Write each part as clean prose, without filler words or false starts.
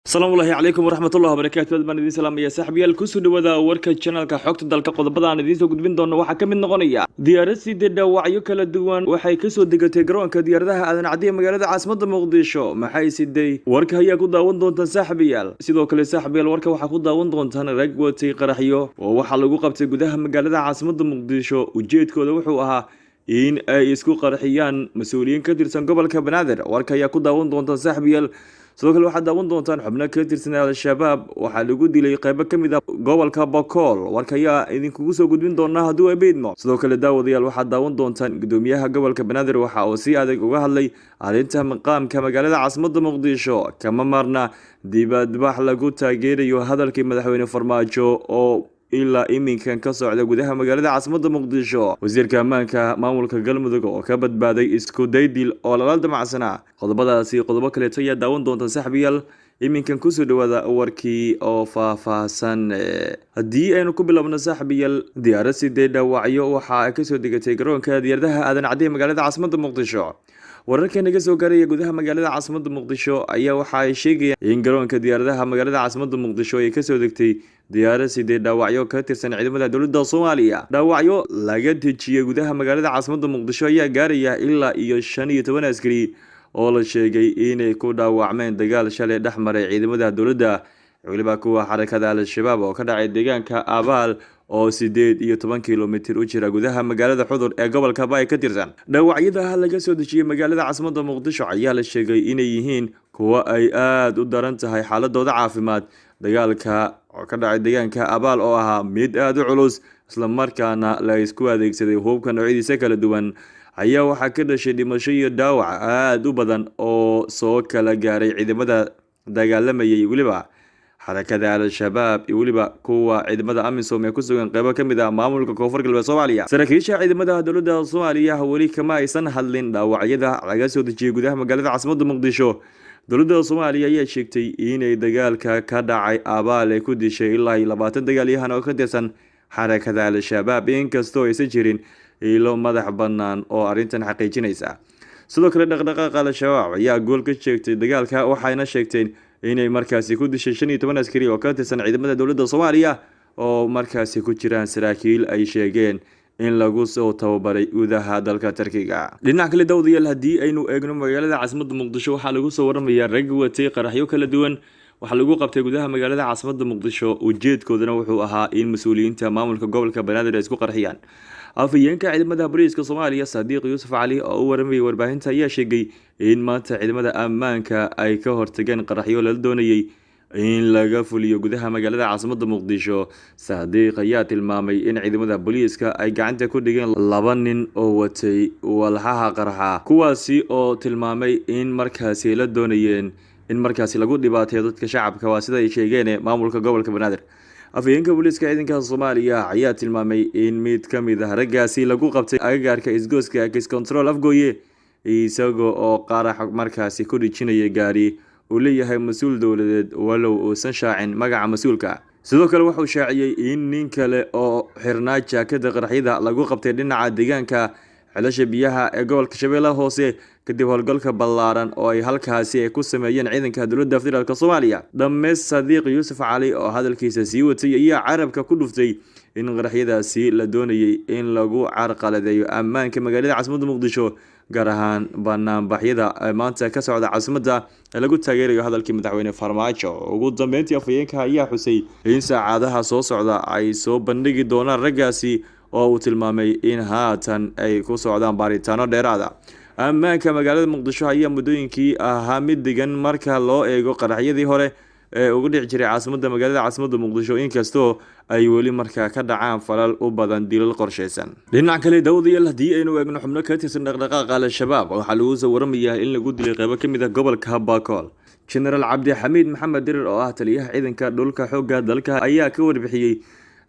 Asalaamu calaykum waraxmatullahi wabarakaatu. Aad baan idiin salaamaya, saaxiibayaal. Kusoo dhawaada warka channelka Xogta Dalka. Qodobada aan idiin soo gudbin doono waxaa ka mid noqonaya: diyaarad sidee dhaawacyo kala duwan waxay kasoo degatay garoonka diyaaradaha Aadan Cadde ee magaalada caasimada Muqdisho. Maxay siday? Warka ayaa ku daawan doontaan, saaxiibayaal. Sidoo kale, saaxiibayaal, warka waxaa ku daawan doontaan rag watay qaraxyo oo waxaa lagu qabtay gudaha magaalada caasimada Muqdisho. Ujeedkooda wuxuu ahaa in ay isku qarxiyaan mas-uuliyiin ka tirsan gobolka Banaadir. Warka ayaa ku daawan doontaan, saaxiibayaal. Sidoo kale waxaad daawan doontaan xubno ka tirsan Al-Shabaab waxaa lagu dilay qeybo ka mid ah gobolka Bakool. Warka ayaa idinkugu soo gudbin doonaa hadduu ebeidmo. Sidoo kale, daawadayaal, waxaad daawan doontaan gudoomiyaha gobolka Banaadir waxa uu si adag uga hadlay arrinta maqaamka magaalada caasimada Muqdisho. Kama maarna dibadbax lagu taageerayo hadalkii madaxweyne Farmaajo oo ilaa iminkan ka socda gudaha magaalada caasimada Muqdisho. Wasiirka ammaanka maamulka Galmudug oo ka badbaaday isku daydil oo lala damacsanaa. Qodobadaasi, qodobo kaleeto ayaa daawan doonta, saaxiibayaal. Iminkan kusoo dhawaada warkii oo faahfaahsan. Haddii aynu ku bilowno, saaxiibayaal, diyaarad sidee dhaawacyo waxa ay kasoo degatay garoonka diyaaradaha Aadan Cadde ee magaalada caasimada Muqdisho. Wararka naga soo gaaraya gudaha magaalada caasimada Muqdisho ayaa waxa ay sheegayaan in garoonka diyaaradaha magaalada caasimada Muqdisho ay kasoo degtay diyaarad sidee dhaawacyo ka tirsan ciidamada dowladda Soomaaliya. Dhaawacyo laga dejiyey gudaha magaalada caasimada Muqdisho ayaa gaaraya ilaa iyo 15 askari oo la sheegay inay ku dhaawacmeen dagaal shalay dhex maray ciidamada dowladda weliba kuwa xarakada Al-Shabaab oo ka dhacay deegaanka Abaal oo 18 kilomitir u jira gudaha magaalada Xudur ee gobolka Baay ka tirsan. Dhaawacyada laga soo dejiyey magaalada caasimada Muqdisho ayaa la sheegay inay yihiin kuwo ay aada u daran tahay xaaladooda caafimaad. Dagaalka oo ka dhacay deegaanka Abaal oo ahaa mid aada u culus, islamarkaana la isku adeegsaday hubka noocyadiisa kala duwan, ayaa waxaa ka dhashay dhimasho iyo dhaawac aada u badan oo soo kala gaaray ciidamada dagaalamayay, weliba xarakada Al-Shabaab iyo weliba kuwa ciidamada AMISOM ee ku sugan qeybo ka mid ah maamulka Koonfur Galbeed Soomaaliya. Saraakiisha ciidamada dowladda Soomaaliya weli kama aysan hadlin dhaawacyada laga soo dejiyey gudaha magaalada caasimada Muqdisho. Dowladda Soomaaliya ayaa sheegtay inay dagaalka ka dhacay Abaal ay ku dishay ilaa iyo 20 dagaalyahan oo ka tirsan xarakada Al-Shabaab, inkastoo aysan jirin ilo madax bannaan oo arrintan xaqiijinaysa. Sidoo kale, dhaqdhaqaaqa Al-Shabaab ayaa gool ka sheegtay dagaalka, waxayna sheegteen inay markaasi ku dishay 15 askari oo ka tirsan ciidamada dowladda Soomaaliya oo markaasi ku jiraan saraakiil ay sheegeen in lagu soo tababaray gudaha dalka Turkiga. Dhinac kale, daawadayaal, haddii aynu eegno magaalada caasimada Muqdisho, waxaa lagu soo waramayaa rag watay qaraxyo kala duwan waxaa lagu qabtay gudaha magaalada caasimada Muqdisho. Ujeedkoodana wuxuu ahaa in mas-uuliyiinta maamulka gobolka Banaadir ay isku qarxiyaan. Afhayeenka ciidamada booliiska Soomaaliya, Sadiiq Yuusuf Cali, oo u waramayay warbaahinta, ayaa sheegay in maanta ciidamada ammaanka ay ka hortageen qaraxyo lala doonayay in laga fuliyo gudaha magaalada caasimada Muqdisho. Sadiiq ayaa tilmaamay in ciidamada booliiska ay gacanta ku dhigeen laba nin oo watay walxaha qarxa, kuwaasi oo tilmaamay in markaasi la doonayeen in markaasi lagu dhibaateeyo dadka shacabka, waa sida ay sheegeen maamulka gobolka Banaadir. Afhayeenka booliiska ciidanka Soomaaliya ayaa tilmaamay in mid ka mid ah raggaasi lagu qabtay agagaarka isgoyska Ex Control Afgooye, isaga oo qarax markaasi ku dhijinaya gaari uu leeyahay mas-uul dowladeed, walow uusan shaacin magaca mas-uulka. Sidoo kale, wuxuu shaaciyey in nin kale oo xirnaa jaakada qaraxyada lagu qabtay dhinaca deegaanka Ceelasha Biyaha ee gobolka Shabeellaha Hoose kadib howlgalka ballaaran oo ay halkaasi ay ku sameeyeen ciidanka dowladda federaalk Soomaaliya. Dhammeys Sadiiq Yuusuf Cali oo hadalkiisa sii watay ayaa carabka ku dhuftay in qaraxyadaasi la doonayay in lagu carqaladeeyo ammaanka magaalada caasimada Muqdisho, gaar ahaan banaanbaxyada maanta ka socda caasimadda ee lagu taageerayo hadalkii madaxweyne Farmaajo. Ugu dambeyntii, afhayeenka ayaa xusay in saacadaha soo socda ay soo bandhigi doonaan raggaasi oo uu tilmaamay in haatan ay ku socdaan baaritaano dheeraada. Ammaanka magaalada Muqdisho ayaa muddooyinkii ahaa mid degan marka loo eego qaraxyadii hore ee uga dhici jiray caasimadda magaalada caasimada Muqdisho, inkastoo ay weli markaa ka dhacaan falal u badan dilal qorsheysan. Dhinac kale, daawadayaal, haddii aynu eegno xubno ka tirsan dhaqdhaqaaqa Al-Shabaab waxaa lagu soo waramayaa in lagu dilay qeybo ka mid ah gobolka Bakool. Genaraal Cabdixamiid Maxamed Dirir oo ah taliyaha ciidanka dhulka xoogga dalka ayaa ka warbixiyey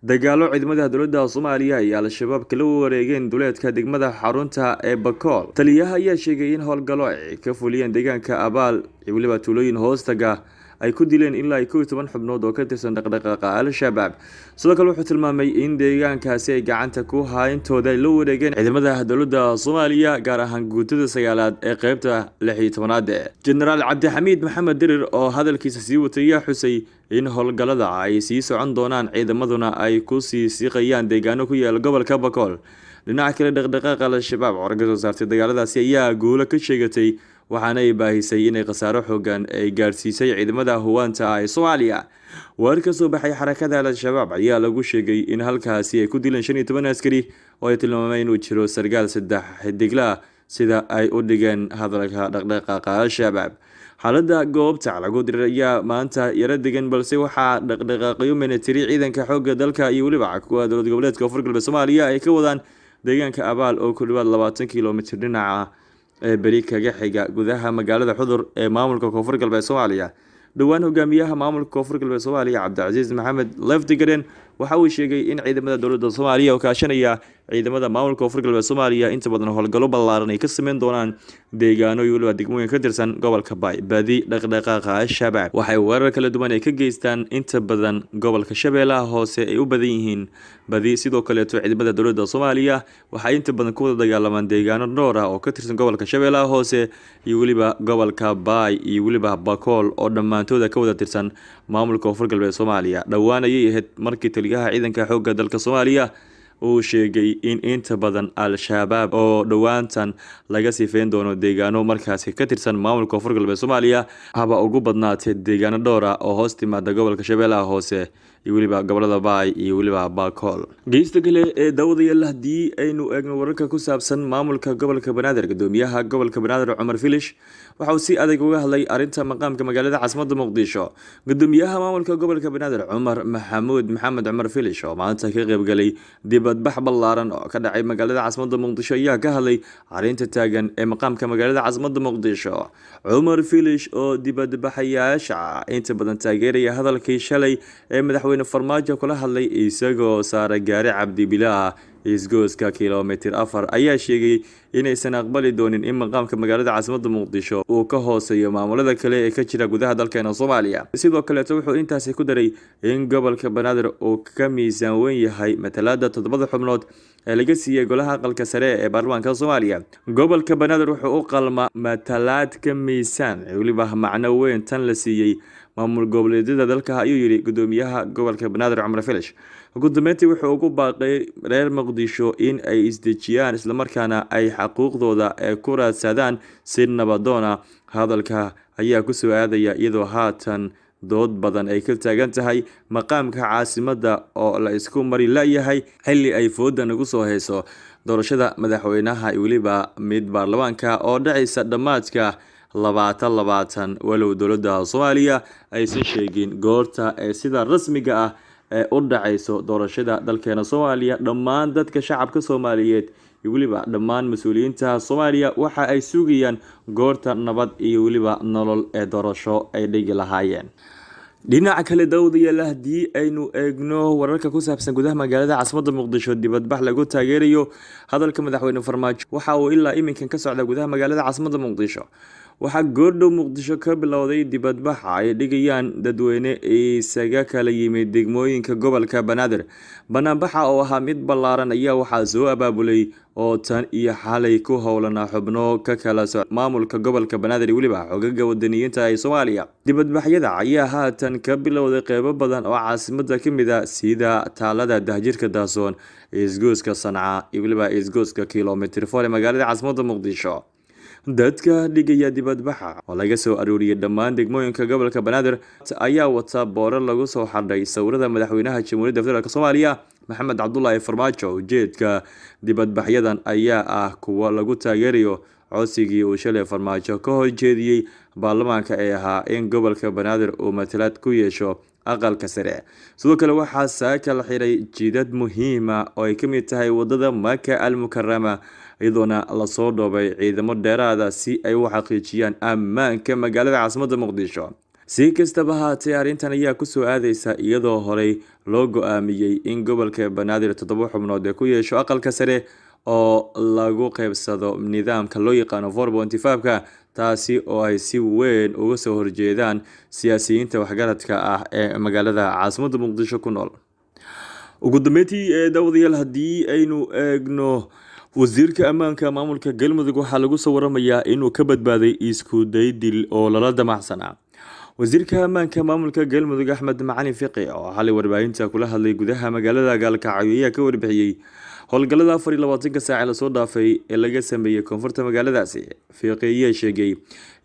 dagaalo ciidamada dowladda Soomaaliya iyo Al-Shabaab kala wareegeen duleedka degmada xarunta ee Bakool. Taliyaha ayaa sheegay in howlgallo ay ka fuliyeen deegaanka Abaal iyo weliba tuulooyin hoostaga ay ku dileen ilaa 11 xubnood oo ka tirsan dhaqdhaqaaqa Al-Shabaab. Sidoo kale wuxuu tilmaamay in deegaankaasi ay gacanta ku hayntooda ay la wareegeen ciidamada dowladda Soomaaliya, gaar ahaan guutada 9aad ee qeybta 16aad. Jenaraal Cabdixamiid Maxamed Dirir oo hadalkiisa sii watay ayaa xusay in howlgallada ay sii socon doonaan, ciidamaduna ay ku sii siqayaan deegaano ku yaala gobolka Bakool. Dhinaca kale, dhaqdhaqaaqa Al-Shabaab oo ka soo saartay dagaaladaasi ayaa guulo ka sheegatay, waxaana ay baahisay inay khasaaro xoogan ay gaarsiisay ciidamada huwaanta ah ee Soomaaliya. War ka soo baxay xarakada Al-Shabaab ayaa lagu sheegay in halkaasi ay ku dileen 15 askari oo ay tilmaameen inuu jiro sargaal 3 xidigla, sida ay u dhigeen hadalka dhaqdhaqaaqa Al-Shabaab. Xaaladda goobta lagu diray ayaa maanta yaro degan, balse waxaa dhaqdhaqaaqyo militari ciidanka xoogga dalka iyo weliba kuwa dowlad goboleedka Koonfur Galbeed Soomaaliya ay ka wadaan deegaanka Abaal oo ku dhawaad 20 kilomitir dhinaca ee beri kaga xiga gudaha magaalada Xudur ee maamulka Koonfur Galbeed Soomaaliya. Dhowaan hogaamiyaha maamulka Koonfur Galbeed Soomaaliya Cabdicasiis Maxamed Leftigaren waxa uu sheegay in ciidamada dowladda Soomaaliya oo kaashanaya ciidamada maamulka Koonfur Galbeed Soomaaliya inta badan howlgallo ballaaran ay ka sameyn doonaan deegaano iyo weliba degmooyin ka tirsan gobolka Baay. Badi dhaqdhaqaaqa Al-Shabaab waxay weerar kala duwan ay ka geystaan inta badan gobolka Shabeellaha Hoose ay u badan yihiin badi. Sidoo kaleeto ciidamada dowladda Soomaaliya waxay inta badan ku wada dagaalamaan deegaano dhowr ah oo ka tirsan gobolka Shabeellaha Hoose iyo weliba gobolka Baay iyo weliba Bakool oo dhammaantooda ka wada tirsan maamulka Koonfur Galbeed Soomaaliya. Dhowaan ayay ahayd markii taliyaha ciidanka xoogga dalka Soomaaliya uu sheegay in inta badan Al-Shabaab oo dhowaantan laga sifeyn doono deegaano markaasi ka tirsan maamulka Koonfur Galbeed Soomaaliya, haba ugu badnaatee deegaano dhowr ah oo hoos timaada gobolka Shabeellaha Hoose iyo weliba gobolada Baay iyo weliba Bakool. Geysta kale ee daawadayaal, haddii aynu eegno wararka ku saabsan maamulka gobolka Banaadir, gudoomiyaha gobolka Banaadir Cumar Filish waxa uu si adag uga hadlay arrinta maqaamka magaalada caasimadda Muqdisho. Gudoomiyaha maamulka gobolka Banaadir Cumar Maxamuud Maxamed Cumar Filish oo maanta ka qaybgalay dibadbax ballaaran oo ka dhacay magaalada caasimadda Muqdisho ayaa ka hadlay arrinta taagan ee maqaamka magaalada caasimadda Muqdisho. Cumar Filish oo dibadbaxayaasha inta badan taageeraya hadalkii shalay ee madaxweyne Farmaajo kula hadlay isagoo saaray gaari Cabdibilaah isgooska kilomitir 4 ayaa sheegay inaysan aqbali doonin in maqaamka magaalada caasimadda Muqdisho uu ka hooseeyo maamulada kale ee ka jira gudaha dalkeena Soomaaliya. Sidoo kaleeto wuxuu intaasi ku daray in gobolka Banaadir uu ka miisaan weyn yahay matalaada 7 xubnood ee laga siiyey golaha aqalka sare ee baarlamaanka Soomaaliya. Gobolka Banaadir wuxuu u qalmaa matalaad ka miisaan weliba macno weyn tan la siiyey maamul goboleedyada dalka, ayuu yidhi gudoomiyaha gobolka Banaadir Cumar Filish. Ugu dambeyntii wuxuu ugu baaqay reer Muqdisho in ay isdejiyaan islamarkaana ay xaquuqdooda ku raadsadaan si nabadoona. Hadalka ayaa ku soo aadaya iyadoo haatan dood badan ay ka taagan tahay maqaamka caasimadda oo la isku mari layahay, xilli ay fooda nagu soo hayso doorashada madaxweynaha iyo weliba mid baarlamaanka oo dhacaysa dhammaadka 2020, walow dowladda Soomaaliya aysan sheegin goorta ee sida rasmiga ah ee u dhacayso doorashada dalkeena Soomaaliya. Dhammaan dadka shacabka Soomaaliyeed iyo weliba dhammaan mas-uuliyiinta Soomaaliya waxa ay sugayaan goorta nabad iyo weliba nolol ee doorasho ay dhigi lahaayeen. Dhinaca kale daawadayaal, haddii aynu eegno wararka ku saabsan gudaha magaalada caasimadda Muqdisho, dibadbax lagu taageerayo hadalka madaxweyne Farmaajo waxa uu ilaa iminkan ka socda gudaha magaalada caasimadda Muqdisho. Waxaa goordhow Muqdisho ka bilowday dibadbaxa ay dhigayaan dadweyne isaga kala yimid degmooyinka gobolka Banaadir. Banaanbaxa oo ahaa mid ballaaran ayaa waxaa soo abaabulay oo tan iyo xalay ku howlanaa xubno ka kala soc maamulka gobolka Banaadir iyo weliba xogaga wadaniyiinta ee Soomaaliya. Dibadbaxyada ayaa haatan ka bilowday qeybo badan oo caasimadda ka mid ah, sida taalada Dahjirka Daasoon, isgooska Sanca iyo weliba isgooska kilomitir 4 ee magaalada caasimadda Muqdisho. Dadka dhigaya dibadbaxa oo laga soo arooriyay dhammaan degmooyinka gobolka Banaadir ayaa wata boorar lagu soo xardhay sawirada madaxweynaha Jamhuuriyadda Federaalk Soomaaliya Maxamed Cabdulaahi Farmaajo. Ujeedka dibadbaxyadan ayaa ah kuwo lagu taageerayo codsigii uu shalay Farmaajo ka horjeediyey baarlamaanka ee ahaa in gobolka Banaadir uu matalaad ku yeesho aqalka sare. Sidoo kale waxaa saaka la xiray jidad muhiima oo ay ka mid tahay wadada Maka Al Mukarama, iyadoona lasoo dhoobay ciidamo dheeraada si ay u xaqiijiyaan ammaanka magaalada caasimadda Muqdisho. Si kastaba haatee arrintan ayaa kusoo aadeysa iyadoo horey loo go-aamiyey in gobolka Banaadir 7 xubnood ee ku yeesho aqalka sare oo lagu qeybsado nidaamka loo yaqaano 4.5-ka, taasi oo ay si weyn uga soo horjeedaan siyaasiyiinta waxgaradka ah ee magaalada caasimadda Muqdisho ku nool. Ugu dambeyntii ee daawadayaal, haddii aynu eegno wasiirka ammaanka maamulka Galmudug, waxaa lagu soo waramayaa inuu ka badbaaday isku day dil oo lala damacsanaa. Wasiirka ammaanka maamulka Galmudug Axmed Macalin Fiqi oo xalay warbaahinta kula hadlay gudaha magaalada Gaalkacyo ayaa ka warbixiyey howlgallada 24-ka saac ee lasoo dhaafay ee laga sameeyey koonfurta magaaladaasi. Fiqi ayaa sheegay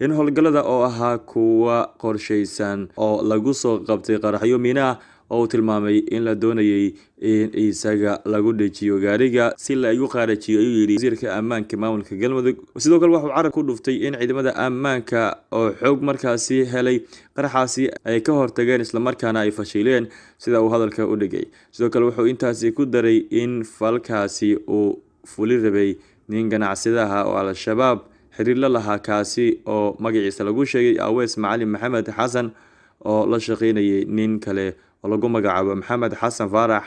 in howlgallada oo ahaa kuwa qorsheysan oo lagu soo qabtay qaraxyo miina ah oo uu tilmaamay in la doonayay in isaga lagu dhejiyo gaariga si la igu qaarajiyo, ayuu yidhi wasiirka ammaanka maamulka Galmudug. Sidoo kale waxuu carab ku dhuftay in ciidamada ammaanka oo xoog markaasi helay qaraxaasi ay ka hortageen, islamarkaana ay fashileen, sida uu hadalka u dhigay. Sidoo kale wuxuu intaasi ku daray in falkaasi uu fuli rabay nin ganacsadaha oo Al-Shabaab xiriir la lahaa, kaasi oo magaciisa lagu sheegay Aweys Macalin Maxamed Xasan, oo la shaqeynayay nin kale oo lagu magacaabo Maxamed Xasan Faarax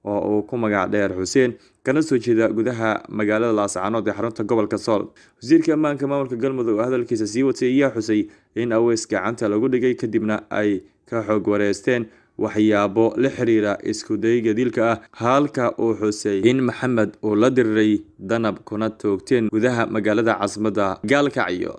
oo uu ku magac dheer Xuseen, kana soo jeeda gudaha magaalada Laascaanood ee xarunta gobolka Sool. Wasiirka ammaanka maamulka Galmudug oo hadalkiisa sii watay ayaa xusay in Aweys gacanta lagu dhigay, kadibna ay ka xoog wareysteen waxyaabo la xiriira isku dayga dilka ah, halka uu xusay in Maxamed uu la diriray danab kuna toogteen gudaha magaalada caasimadda Gaalkacyo.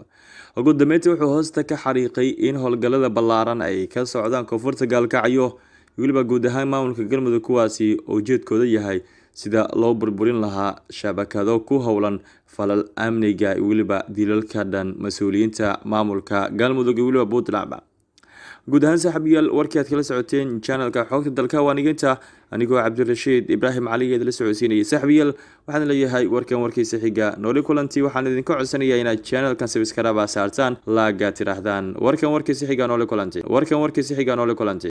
Ugu dambeyntii wuxuu hoosta ka xariiqay in howlgallada ballaaran ay ka socdaan koonfurta Gaalkacyo weliba guud ahaan maamulka Galmudug, kuwaasi oo ujeedkooda yahay sida loo burburin lahaa shabakado ku howlan falal amniga weliba dilalka dhan mas-uuliyiinta maamulka Galmudug iyo weliba Puntland. Guud ahaan saaxiibayaal, warkii aad kala socoteen channelka Xogta Dalka waa niginta, anigoo Cabdirashiid Ibraahim Cali eed la socodsiinayay. Saaxiibayaal, waxaan leeyahay warkan warkiisa xiga nooli kulanti. Waxaan idinka codsanayaa inaad channelkan subscribe saartaan, laaga tiraahdaan. Warkan warkiisa xiga nooli kulanti. Warkan warkiisa xiga nooli kulanti.